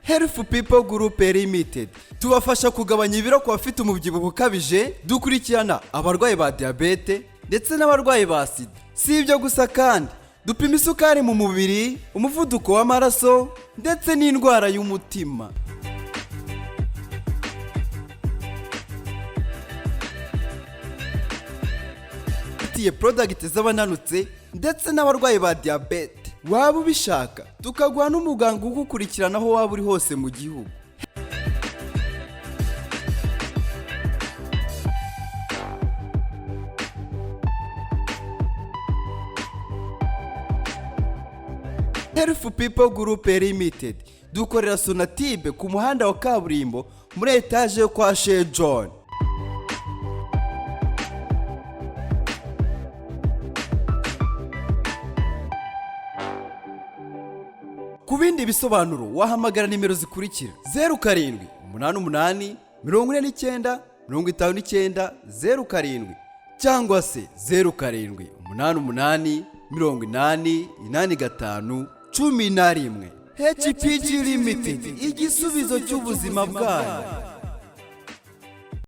Health People Group Limited tubafasha kugabanya ibiro ku bafite umubyibuho ukabije. Dukurikirana abarwayi ba diyabete ndetse n'abarwayi ba sida. Si ibyo gusa kandi, dupima isukari mu mubiri, umuvuduko w'amaraso ndetse n'indwara y'umutima. Dufitiye product z'abananutse ndetse n'abarwayi ba diyabete. Waba ubishaka, tukaguha n'umuganga ugukurikirana aho waba uri hose mu gihugu. Health People Group Limited dukorera Sonatube ku muhanda wa kaburimbo, muri etaje yo kwa Chez John. Ku bindi bisobanuro wahamagara nimero zikurikira: 0788495907, cyangwa se 0788888511. HPG Limited, igisubizo cy'ubuzima bwanyu.